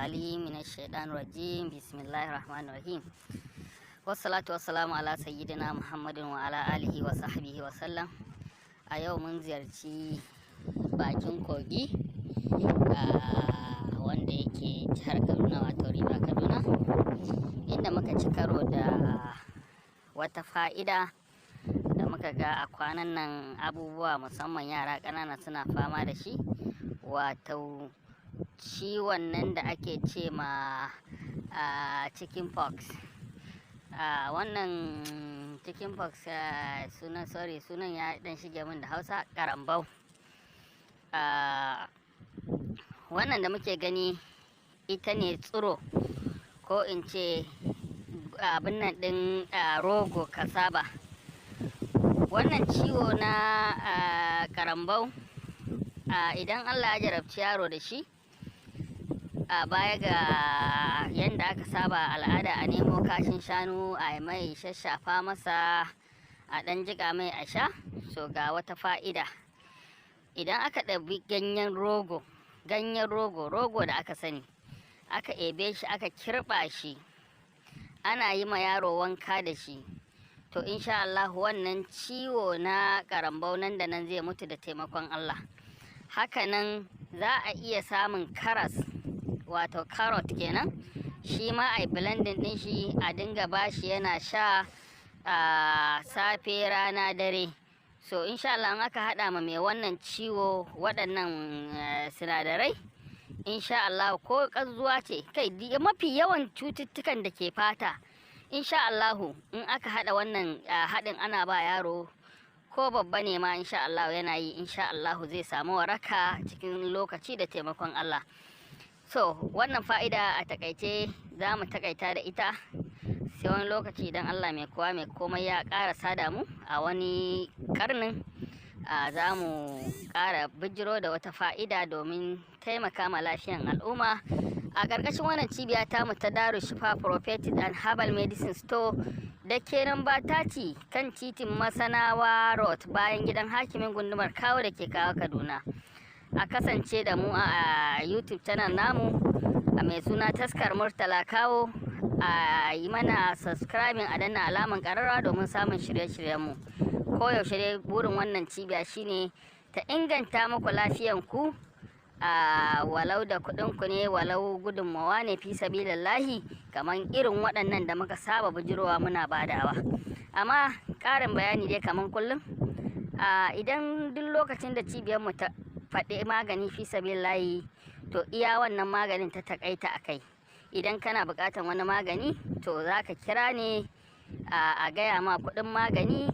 العليم من الشيطان الرجيم. بسم الله الرحمن الرحيم، والصلاة والسلام على سيدنا محمد وعلى آله وصحبه وسلم. A yau mun ziyarci bakin kogi wanda yake jihar Kaduna, wato River Kaduna, inda muka ci karo da wata fa'ida da muka ga a kwanan nan abubuwa, musamman yara ƙanana, suna fama da shi, wato ciwon nan da ake ce ma chicken pox. Wannan chicken pox, sunan, sorry, sunan ya dan shige min da Hausa, karambau. Wannan da muke gani ita ne tsiro, ko in ce abin nan ɗin rogo, cassava. Wannan ciwo na karambau, idan Allah ya jarabci yaro da shi, a baya ga yadda aka saba al'ada, a nemo kashin shanu a mai shashafa masa, a ɗan jiƙa mai a sha. So ga wata fa'ida: idan aka ɗabi ganyen rogo, ganyen rogo, rogo da aka sani, aka ebe shi, aka kirɓa shi, ana yi ma yaro wanka da shi, to insha Allah wannan ciwo na karambau nan da nan zai mutu da taimakon Allah. Hakanan za a iya samun karas, wato carrot kenan, shi ma a blending din shi, a dinga bashi yana sha a safe, rana, dare. So insha Allah in aka hada ma mai wannan ciwo waɗannan sinadarai, insha Allah ko ƙazuwa ce, kai, mafi yawan cututtukan da ke fata, insha Allahu in aka hada wannan haɗin ana ba yaro ko babba ne ma, insha Allah yana yi, insha Allahu zai samu waraka cikin lokaci da taimakon Allah. So wannan fa'ida a takaice za mu takaita da ita, sai wani lokaci idan Allah mai kowa mai komai ya ƙara sada mu a wani karnin, za mu ƙara bijiro da wata fa'ida domin taimaka ma lafiyan al'umma a ƙarƙashin wannan cibiya tamu ta Daru Shifa Prophetic and Herbal Medicine Store da ke nan 30 kan titin Masanawa Road, bayan gidan hakimin gundumar Kawo da ke Kawo, Kaduna. A kasance da mu a YouTube channel namu a mai suna Taskar Murtala Kawo, a yi mana subscribing, a danna alaman ƙararrawa domin samun shirye-shiryenmu koyaushe. Dai burin wannan cibiya shine ta inganta muku lafiyanku, a walau da kuɗinku ne, walau gudunmawa ne fi sabilillahi, kamar irin waɗannan da muka saba bujirowa muna badawa. Amma ƙarin bayani dai, kamar kullum, idan duk lokacin da cibiyarmu ta faɗi magani fi sabilillahi, to iya wannan maganin ta takaita a kai. Idan kana buƙatar wani magani, to za ka kira ne a gaya ma kuɗin magani,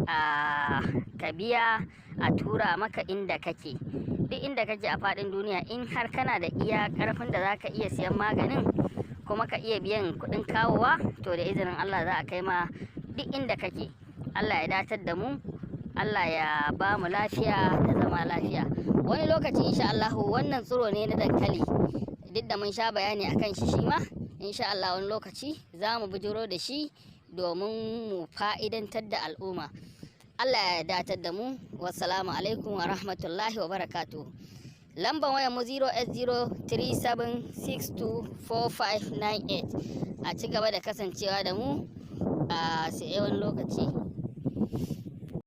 a ka biya, a tura maka inda kake, duk inda kake a faɗin duniya. In har kana da iya ƙarfin da za ka iya siyan maganin kuma ka iya biyan kuɗin kawowa, to da izinin Allah za a kai ma duk inda kake. Allah ya datar da mu, Allah ya ba mu lafiya da zama lafiya. Wani lokaci insha Allah, wannan tsiro ne na dankali, duk da mun sha bayani akan shi, shi ma insha Allah wani lokaci za mu bijiro da shi domin mu fa'idantar da al'umma. Allah ya datar da mu. Wassalamu alaikum wa rahmatullahi wa barakatuh. Lamban wayar mu 08037624598. A ci gaba da kasancewa da mu a sai wani lokaci.